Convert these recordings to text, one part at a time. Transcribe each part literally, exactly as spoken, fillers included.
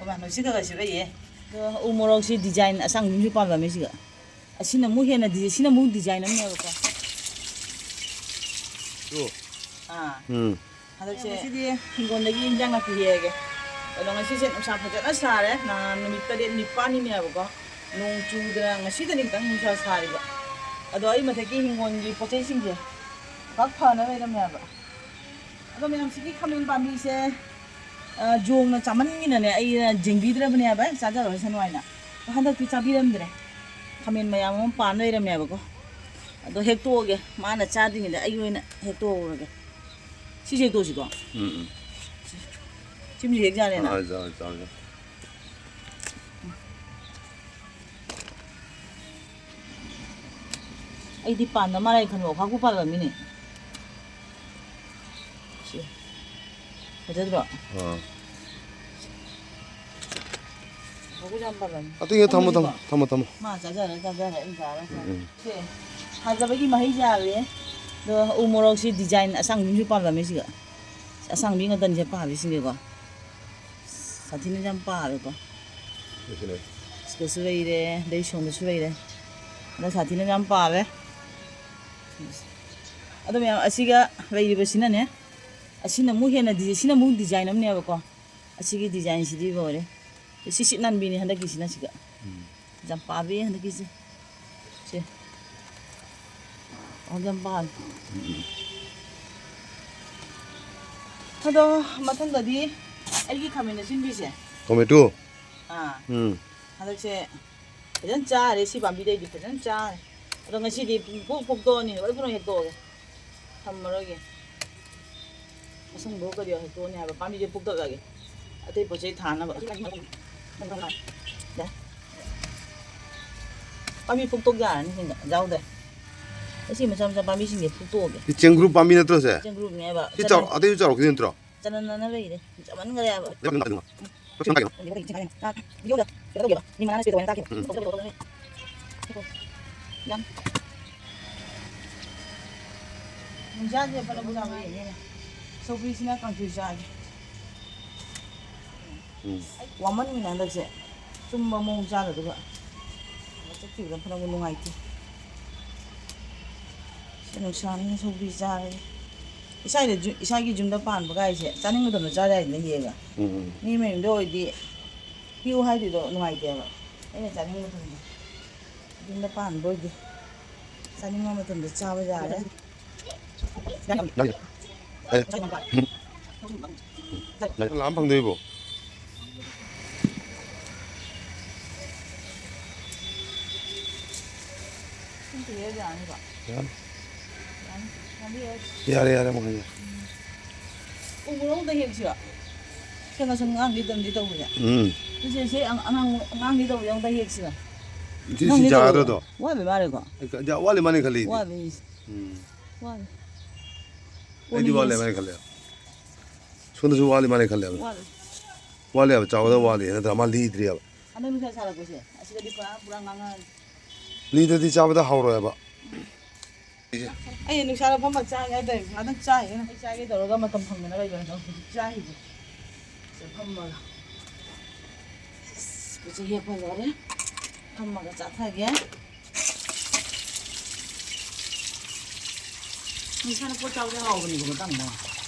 ꯃꯥ ꯅꯨꯡꯁꯤꯠ ꯈꯔ ꯈꯔ ꯁꯤꯠꯂꯛꯏꯌꯦ꯫ ꯑꯗꯣ ꯎ ꯃꯣꯔꯣꯛꯁꯤ design ꯑꯁꯥꯡꯕꯤ ꯑꯃꯁꯨ ꯄꯥꯜꯂꯝꯃꯦ ꯁꯤꯒ꯫ ꯑꯁꯤꯅ ꯑꯃꯨꯛ ꯍꯦꯟꯅ ꯗꯤ-, ꯁꯤꯅ ꯑꯃꯨꯛ design ꯑꯃꯅꯦꯕꯀꯣ꯫ ꯇꯨ꯫ ꯑꯥ꯫ ꯎꯝ꯫ ꯍꯟꯗꯛꯁꯦ ꯉꯁꯤꯗꯤ ꯍꯤꯡꯒꯣꯜꯗꯒꯤ ꯏꯟꯖꯥꯡ ꯅꯥꯄꯤ ꯍꯦꯛꯑꯒꯦ꯫ ꯑꯗꯣ ꯉꯁꯤꯁꯦ ꯅꯨꯡꯁꯥ ꯐꯖꯅ ꯁꯥꯔꯦ꯫ ꯅꯍꯥꯟ ꯅꯨꯃꯤꯠ ꯇꯔꯦꯠ ꯅꯤꯄꯥꯜꯅꯤꯅꯦꯕꯀꯣ꯫ ꯅꯣꯡ ꯆꯨꯗꯅ ꯉꯁꯤꯗꯅꯤ ꯈꯤꯇꯪ ꯅꯨꯡꯁꯥ ꯁꯥꯔꯤꯕ꯫ ꯑꯗꯣ ꯑꯩ ꯃꯊꯛꯀꯤ ꯍꯤꯡꯒꯣꯜꯒꯤ ꯄꯣꯠ ꯆꯩꯁꯤꯡꯁꯦ ꯄꯥꯛ ꯐꯅ ꯂꯩꯔꯝꯃꯦꯕ꯫ ꯑꯗꯣ ꯃꯌꯥꯝꯁꯤꯒꯤ ꯈꯥꯃꯦꯟ ꯄꯥꯝꯕꯤꯁꯦ, ꯑ, ꯌꯣꯡꯅ ꯆꯥꯃꯟꯒꯤꯅꯅꯦ ꯑꯩꯅ ꯌꯦꯡꯕꯤꯗ꯭ꯔꯕꯅꯦꯕ, ꯑꯩ ꯆꯥꯖꯔꯁꯅꯨ ꯍꯥꯏꯅ꯫ ꯍꯟꯗꯛꯇꯤ ꯆꯥꯕꯤꯔꯝꯗ꯭ꯔꯦ꯫ ꯈꯥꯃꯦꯟ ꯃꯌꯥꯝ ꯑꯃ ꯄꯥꯟ ꯂꯩꯔꯝꯃꯦꯕꯀꯣ꯫ ꯑꯗꯣ ꯍꯦꯛꯇꯣꯛꯑꯒꯦ꯫ ꯃꯥꯅ ꯆꯥꯗ꯭ꯔꯤꯉꯩꯗ ꯑꯩ ꯑꯣꯏꯅ ꯍꯦꯛꯇꯣꯛꯍꯧꯔꯒꯦ꯫ ꯁꯤꯁꯦ ꯍꯦꯛꯇꯣꯛꯑꯁꯤꯀꯣ꯫ ꯎꯝ, ꯎꯝ꯫ ꯁꯤꯃꯁꯨ ꯍꯦꯛ ꯌꯥꯔꯦꯅ꯫ ꯑꯥ, ꯆꯥꯎ, ꯆꯥꯎ, ꯆꯥꯎ꯫ ꯑꯩꯗꯤ ꯄꯥꯟꯗ ꯃꯥꯜꯂꯦ ꯈꯟꯕ, ꯑꯣꯈꯥꯛꯄꯨ ꯄꯥꯜꯂꯝꯃꯤꯅꯦ꯫ ꯁꯤ꯫ ꯐꯖꯗ꯭ꯔꯣ? ꯑꯥ꯫ ꯑꯣꯈꯥꯛꯄꯨ ꯌꯥꯝ ꯄꯥꯜꯂꯝꯃꯤ꯫ ꯑꯇꯩ ꯊꯝꯃꯣ, ꯊꯝꯃꯣ, ꯊꯝꯃꯁꯤꯀꯣ? ꯊꯝꯃꯣ, ꯊꯝꯃꯣ꯫ ꯃꯥ ꯆꯥꯖꯔ, ꯆꯥꯖꯔ, ꯑꯩ ꯆꯥꯔ꯫ ꯎꯝ, ꯎꯝ꯫ ꯁꯦ, ꯊꯥꯖꯕꯒꯤ ꯃꯍꯩ ꯌꯥꯜꯂꯦ꯫ ꯑꯗꯣ ꯎ ꯃꯣꯔꯣꯛꯁꯤ design ꯑꯁꯥꯡꯕꯤ ꯑꯃꯁꯨ ꯄꯥꯜꯂꯝꯃꯦ ꯁꯤꯒ꯫ ꯑꯁꯥꯡꯕꯤ ꯉꯥꯛꯇꯅꯤꯁꯦ ꯄꯥꯜꯂꯤꯁꯤꯡꯁꯦꯀꯣ꯫ ꯁꯥꯊꯤꯅ ꯌꯥꯝ ꯄꯥꯜꯂꯦꯀꯣ꯫ ꯁꯤꯁꯤꯅꯦ꯫ ꯁꯤꯗꯁꯨ ꯂꯩꯔꯦ, ꯑꯗꯩ ꯁꯣꯝꯗꯁꯨ ꯂꯩꯔꯦ꯫ ꯑꯗ ꯁꯥꯊꯤꯅ ꯌꯥꯝ ꯄꯥꯜꯂꯦ꯫ ꯑꯗꯣ ꯃꯌꯥꯝ ꯑꯁꯤꯒ ꯂꯩꯔꯤꯕꯁꯤꯅꯅꯦ, ꯑꯁꯤꯅ ꯑꯃꯨꯛ ꯍꯦꯟꯅ ꯗꯤ-, ꯁꯤꯅ ꯑꯃꯨꯛ design ꯑꯃꯅꯦꯕꯀꯣ꯫ ꯑꯁꯤꯒꯤ designꯁꯤꯗꯤ ꯂꯣꯏꯔꯦ꯫ ꯁꯤ ꯁꯤꯠ ꯅꯥꯟꯕꯤꯅꯤ ꯍꯟꯗꯛꯀꯤꯁꯤꯅ ꯁꯤꯒ꯫ ꯎꯝ꯫ ꯌꯥꯝ ꯄꯥꯝꯃꯦ ꯍꯟꯗꯛꯀꯤꯁꯦ꯫ ꯁꯦ꯫ ꯑꯣ, ꯌꯥꯝ ꯄꯥꯝꯃꯦ꯫ ꯎꯝ, ꯎꯝ꯫ ꯑꯗꯣ ꯃꯊꯪꯗꯗꯤ ꯑꯩꯒꯤ ꯈꯥꯃꯦꯟ ꯑꯁꯤꯟꯕꯤꯁꯦ꯫ Tomato? ꯑꯥ꯫ ꯎꯝ꯫ ꯍꯟꯗꯛꯁꯦ ꯐꯖꯅ ꯆꯥꯔꯦ, ꯁꯤ ꯄꯥꯝꯕꯤꯗꯩꯗꯤ ꯐꯖꯅ ꯆꯥꯔꯦ꯫ ꯑꯗꯣ ꯉꯁꯤꯗꯤ ꯄꯨꯡ ꯐꯨꯛ ꯐꯨꯛꯇꯣꯛꯑꯅꯤ, ꯂꯣꯏ ꯄꯨꯝꯅꯃꯛ ꯍꯦꯛꯇꯣꯛꯑꯒꯦ꯫ ꯊꯝꯃꯔꯣꯏꯒꯦ꯫ ꯑꯁꯪꯕ ꯀꯔꯤ ꯍꯦꯛꯇꯣꯛꯑꯅꯤ ꯍꯥꯏꯕ, ꯄꯥꯝꯕꯤꯁꯦ ꯐꯨꯛꯇꯠꯂꯒꯦ꯫ ꯑꯇꯩ ꯄꯣꯠ ꯆꯩ ꯊꯥꯅꯕ꯫ ꯄꯥꯝꯕꯤ ꯐꯨꯛꯇꯣꯛ ꯌꯥꯔꯅꯤ ꯁꯤꯡꯗ ꯌꯥꯎꯗ꯭ꯔꯦ꯫ ꯑꯁꯤ ꯃꯆꯥ ꯃꯆꯥ ꯄꯥꯝꯕꯤꯁꯤꯡꯁꯦ ꯐꯨꯛꯇꯣꯛꯑꯒꯦ꯫ ꯁꯤ ꯆꯦꯡꯒ꯭ꯔꯨꯞ ꯄꯥꯝꯕꯤ ꯅꯠꯇ꯭ꯔꯣ ꯁꯦ? ꯆꯦꯡꯒ꯭ꯔꯨꯞꯅꯦꯕ꯫ ꯁꯤ ꯆꯥꯎ-, ꯑꯇꯩꯁꯨ ꯆꯥꯎꯔꯛꯈꯤꯗꯣꯏ ꯅꯠꯇ꯭ꯔꯣ? ꯆꯅꯝꯅ ꯂꯩꯔꯦ꯫ ꯆꯥꯃꯟꯈ꯭ꯔꯦꯕ꯫ ꯌꯥꯝ ꯅꯨꯡꯉꯥꯏ ꯀꯩꯅꯣ꯫ ꯀꯛꯆꯤꯡ ꯀꯥꯏꯗꯅꯣ? ꯌꯥꯝ ꯅꯨꯡꯉꯥꯏ ꯀꯩꯅꯣ꯫ ꯎꯝ꯫ ꯌꯥꯝ ꯌꯦꯡꯖꯥꯁꯦ ꯐꯅꯕꯨ ꯌꯥꯝ ꯌꯦꯡꯉꯦ꯫ ꯁꯧꯒ꯭ꯔꯤꯁꯤꯅ ꯀꯥꯡꯁꯣꯏ ꯆꯥꯒꯦ꯫ ꯎꯝ꯫ ꯑꯩ ꯋꯥꯃꯟꯒꯤꯅ ꯍꯟꯗꯛꯁꯦ ꯇꯨꯝꯕ ꯃꯑꯣꯡ ꯆꯥꯗꯗꯨꯒ ꯆꯠꯈꯤꯕꯗ ꯐꯅꯕꯨ ꯅꯨꯡꯉꯥꯏꯇꯦ꯫ ꯁꯤ ꯅꯨꯡꯁꯥꯅꯤꯅ ꯁꯧꯒ꯭ꯔꯤ ꯆꯥꯔꯦ꯫ ꯏꯁꯥꯒꯤ ꯌꯨꯝꯗ ꯄꯥꯟꯕ ꯀꯥꯏꯁꯦ ꯆꯥꯅꯤꯡ ꯃꯇꯝꯗ ꯆꯥ ꯌꯥꯏꯗꯅ ꯍꯦꯛꯑꯒ꯫ ꯎꯝ, ꯎꯝ꯫ ꯃꯤ ꯃꯌꯨꯝꯗ ꯑꯣꯏꯗꯤ ꯄꯤꯌꯨ ꯍꯥꯏꯗꯨꯏꯗꯣ ꯅꯨꯡꯉꯥꯏꯇꯦꯕ꯫ ꯑꯩꯅ ꯆꯥꯅꯤꯡꯕ ꯃꯇꯝꯗ ꯌꯨꯝꯗ ꯄꯥꯟꯕ ꯑꯣꯏꯗꯤ ꯆꯥꯅꯤꯡꯕ ꯃꯇꯝꯗ ꯆꯥꯕ ꯌꯥꯔꯦ꯫ ꯂꯥꯝ ꯐꯪꯗꯣꯏꯕꯣ? ꯁꯨꯝ ꯄꯤꯔꯛꯑꯁꯨ ꯌꯥꯅꯤꯀꯣ? ꯌꯥꯅꯤ꯫ ꯌꯥꯅꯤ꯫ ꯌꯥꯅꯤ, ꯌꯥꯅꯤ꯫ ꯌꯥꯔꯦ, ꯌꯥꯔꯦ, ꯃꯈꯣꯏꯁꯦ꯫ ꯎ ꯃꯣꯔꯣꯛ ꯑꯝꯇ ꯍꯦꯛꯁꯤꯔꯣ? ꯁꯦ ꯉꯁꯝ ꯉꯥꯡꯗꯤ ꯇꯝꯗꯤ ꯇꯧꯕꯁꯦ꯫ ꯎꯝ꯫ ꯁꯤꯁꯦ, ꯁꯦ ꯑꯉꯥꯡ, ꯑꯉꯥꯡꯗꯤ ꯇꯧꯕꯁꯦ ꯑꯝꯇ ꯍꯦꯛꯁꯤꯔꯣ? ꯁꯤ, ꯁꯤ ꯅꯪꯗꯤ ꯆꯥꯒꯗ꯭ꯔꯣ ꯇꯧꯕ꯭ꯔꯣ? ꯑꯗꯣ? ꯋꯥꯠꯂꯤ ꯃꯥꯜꯂꯦꯀꯣ? ꯑꯩ ꯀ-, ꯌꯥ-, ꯋꯥꯠꯂꯤ ꯃꯥꯜꯂꯦ ꯈꯜꯂꯤ ꯑꯩꯗꯤ꯫ ꯋꯥꯠꯂꯤ꯫ ꯎꯝ꯫ ꯋꯥꯠꯂꯤ꯫ ꯑꯩꯗꯤ ꯋꯥꯠꯂꯤ ꯃꯥꯜꯂꯦ ꯈꯜꯂꯦ꯫ ꯁꯣꯝꯗꯁꯨ ꯋꯥꯠꯂꯤ ꯃꯥꯜꯂꯦ ꯈꯜꯂꯦꯕ꯫ ꯋꯥꯠꯂꯤ꯫ ꯋꯥꯠꯂꯦꯕ, ꯆꯥꯎꯒꯗꯕ ꯋꯥꯠꯂꯤ ꯅꯠꯇ꯭ꯔꯥ? ꯃꯥ ꯂꯤꯗ꯭ꯔꯤꯑꯕ꯫ ꯍꯟꯗꯛ ꯅꯨꯡꯁꯥ ꯁꯥꯔꯛꯄꯁꯦ, ꯑꯁꯤꯗꯗꯤ ꯄꯨꯔꯥ, ꯄꯨꯔꯥ ꯉꯥꯡꯉꯛꯑꯅꯤ꯫ ꯂꯤꯗ꯭ꯔꯗꯤ ꯆꯥꯕꯗ ꯍꯥꯎꯔꯣꯏꯕ꯫ ꯑꯩ ꯅꯨꯡꯁꯥꯗ ꯐꯝꯃ ꯆꯥꯒꯦ ꯍꯥꯏꯇꯥꯔꯦ, ꯉꯥꯛꯇꯪ ꯆꯥꯈꯤꯒꯦ꯫ ꯑꯩ ꯆꯥꯒꯦ ꯇꯧꯔꯒ ꯃꯇꯝ ꯐꯪꯗꯅꯕ ꯑꯩꯕꯨ ꯍꯧꯖꯤꯛ ꯆꯥꯔꯤꯁꯦ꯫ ꯁꯤꯗ ꯐꯝꯃꯒ꯫ ꯑꯁ, ꯄꯣꯠ ꯆꯩ ꯍꯦꯛꯄ ꯂꯣꯏꯔꯦ꯫ ꯐꯝꯃꯒ ꯆꯥꯊꯒꯦ꯫ ꯅꯨꯡꯁꯥꯅ ꯄꯣꯠ ꯆꯥꯕꯁꯦ ꯍꯥꯎꯕꯅꯤꯀꯣ, ꯃꯇꯥꯡꯗ꯫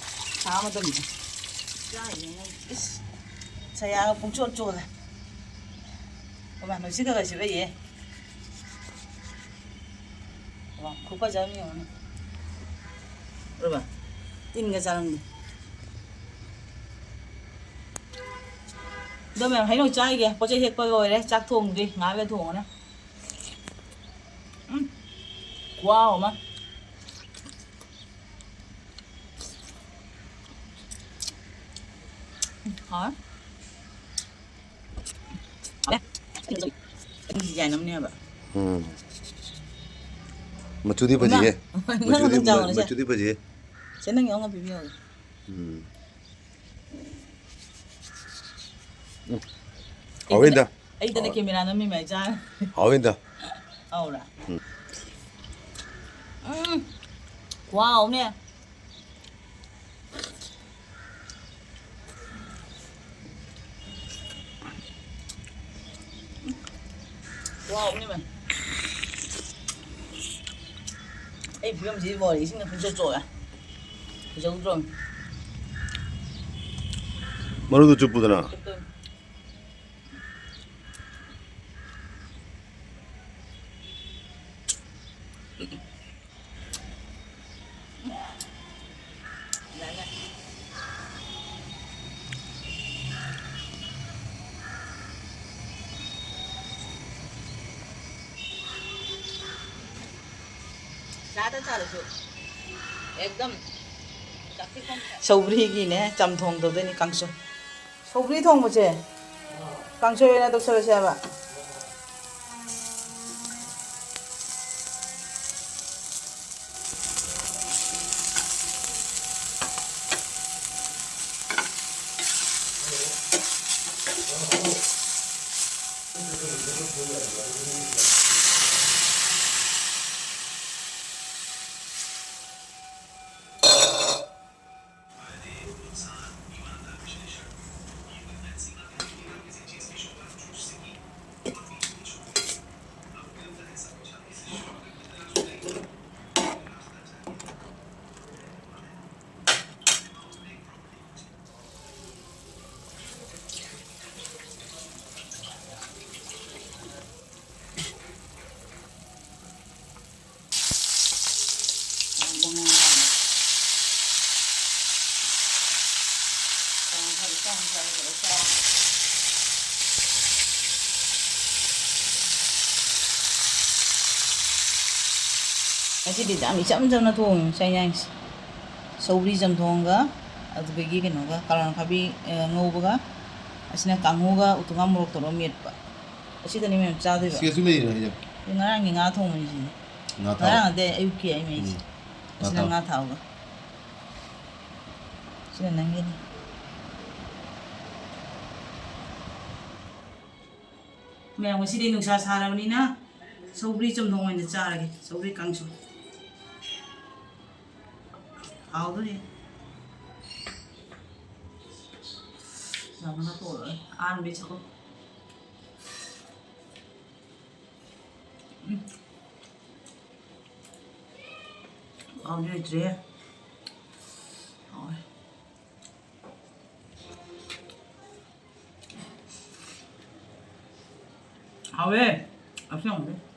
ꯁꯥ ꯃꯇꯝꯗ꯫ ꯆꯥꯔꯤꯁꯦ ꯃꯣꯏ, ꯏꯁ, ꯁꯌꯥꯒ ꯄꯨꯡꯆꯣꯠ ꯆꯣꯠꯂꯦ꯫ ꯀꯃꯥꯏ ꯅꯨꯡꯁꯤꯠ ꯈꯔ ꯈꯔ ꯁꯤꯠꯂꯛꯏꯌꯦ꯫ ꯋꯥ, ꯈꯨꯐꯖ ꯑꯃ ꯌꯦꯡꯉꯨꯅꯦ꯫ ꯎꯔꯕ? ꯇꯤꯟꯒ ꯆꯥꯔꯝꯗꯦ꯫ ꯑꯗꯣ ꯃꯌꯥꯝ, ꯍꯩꯅꯧ ꯆꯥꯈꯤꯒꯦ꯫ ꯄꯣꯠ ꯆꯩ ꯍꯦꯛꯄ ꯂꯣꯏꯔꯦ꯫ ꯆꯥꯛ ꯊꯣꯡꯗ꯭ꯔꯤ꯫ ꯉꯥꯏꯍꯥꯛ ꯂꯩꯔ ꯊꯣꯡꯉꯅꯤ꯫ ꯎꯝ꯫ ꯈꯨꯍꯥꯎ ꯑꯃ꯫ ꯎꯝ, ꯍꯥꯎꯋꯦ꯫ ꯍꯥꯎꯋꯦ꯫ ꯗꯤꯖꯥꯏꯟ ꯑꯃꯅꯦꯕ꯫ ꯎꯝ꯫ ꯃꯆꯨꯗꯤ ꯐꯖꯩꯍꯦ꯫ ꯏꯃꯥ! ꯃꯆꯨꯗꯤ, ꯃꯆꯨꯗꯤ ꯐꯖꯩꯍꯦ꯫ ꯁꯦ, ꯅꯪꯒꯤ ꯑꯃ ꯄꯤꯕꯤꯌꯣ꯫ ꯎꯝ꯫ ꯎꯝ꯫ ꯑꯩꯗꯅ, ꯍꯥꯎꯋꯤꯗ꯫ ꯑꯩꯗꯅ ꯍꯥꯎꯋꯦ꯫ ꯀꯦꯃꯦꯔꯥ ꯅꯝꯃꯤ ꯃꯌꯥꯏ ꯆꯥꯔꯦ꯫ ꯍꯥꯎꯋꯤꯗ꯫ ꯍꯥꯎꯕ꯭ꯔꯥ? ꯎꯝ꯫ ꯎꯝ꯫ ꯈꯨꯍꯥꯎ ꯑꯃꯅꯦ꯫ ꯍꯥꯎꯕꯅꯤ ꯃꯥ꯫ ꯑꯩ ꯐꯤꯕꯝꯁꯤꯗꯤ ꯕꯣꯜ ꯏꯁꯤꯡꯅ ꯄꯨꯡꯆꯣꯠ ꯆꯣꯠꯂꯦ꯫ ꯐꯖꯧꯗ꯭ꯔꯣ? ꯃꯔꯨꯗꯨ ꯆꯨꯞꯄꯨꯗꯅ꯫ ꯆꯨꯞꯇꯣꯏꯅꯤ꯫ ꯆꯥꯗ ꯆꯥꯔꯁꯨ ꯑꯦꯛꯗꯝ ꯆꯥꯛꯇꯤ ꯈꯣꯡ ꯁꯧꯒ꯭ꯔꯤꯒꯤꯅꯦ, ꯆꯝꯊꯣꯡ ꯇꯧꯗꯣꯏꯅꯤ, ꯀꯥꯡꯁꯣꯏ꯫ ꯁꯧꯒ꯭ꯔꯤ ꯊꯣꯡꯕꯁꯦ ꯀꯥꯡꯁꯣꯏ ꯑꯣꯏꯅ ꯇꯧꯁꯜꯂꯁꯦ ꯍꯥꯏꯕ꯫ ꯉꯁꯤꯗꯤ ꯌꯥꯝ ꯏꯆꯝ ꯆꯝꯅ ꯊꯣꯡꯉꯦ ꯉꯁꯥꯏ ꯏꯟꯖꯥꯡꯁꯦ꯫ ꯁꯧꯒ꯭ꯔꯤ ꯆꯝꯊꯣꯡꯒ ꯑꯗꯨꯗꯒꯤ ꯀꯩꯅꯣꯒ ꯀꯥꯂꯟ ꯑꯈꯥꯕꯤ, ꯑ, ꯉꯧꯕꯒ, ꯑꯁꯤꯅ ꯀꯥꯡꯍꯧꯒ ꯎꯇꯣꯡꯉꯥ ꯃꯣꯔꯣꯛ ꯇꯧꯔꯒ ꯃꯦꯠꯄ꯫ ꯑꯁꯤꯗꯅꯤ ꯃꯌꯥꯝ ꯆꯥꯗꯣꯏꯕ꯫ ꯁꯤꯗꯁꯨ ꯂꯩꯔꯤꯔꯣ ꯍꯥꯏꯁꯦ? ꯉꯔꯥꯡꯒꯤ ꯉꯥ ꯊꯣꯡꯕꯅꯤ ꯁꯤꯗꯤ꯫ ꯉꯥ ꯊꯥꯎ꯫ ꯉꯔꯥꯡ ꯅꯠꯇꯦ, ꯑꯌꯨꯛꯀꯤ ꯑꯩ ꯃꯩꯁꯦ꯫ ꯎꯝ꯫ ꯉꯥ ꯑꯁꯤꯅ ꯊꯥꯎ꯫ ꯉꯥ ꯊꯥꯎꯒ꯫ ꯁꯤꯅ ꯅꯪꯒꯤꯅꯤ꯫ ꯃꯌꯥꯝ ꯉꯁꯤꯗꯤ ꯅꯨꯡꯁꯥ ꯁꯥꯔꯕꯅꯤꯅ ꯁꯧꯒ꯭ꯔꯤ ꯆꯝꯊꯣꯡ ꯑꯣꯏꯅ ꯆꯥꯔꯒꯦ, ꯁꯧꯒ꯭ꯔꯤ ꯀꯥꯡꯁꯨ꯫ ꯍꯥꯎꯗꯣꯔꯤ꯫ ꯌꯥꯝꯅ ꯇꯣꯛꯑꯔꯣꯏ꯫ ꯑꯍꯥꯟꯕꯩ ꯁꯔꯨꯛ꯫ ꯂꯩꯇ꯭ꯔꯦ꯫ ꯍꯥꯎꯋꯦ꯫ ꯍꯥꯎꯋꯦ꯫ ꯑꯁꯦꯡꯕꯩ꯫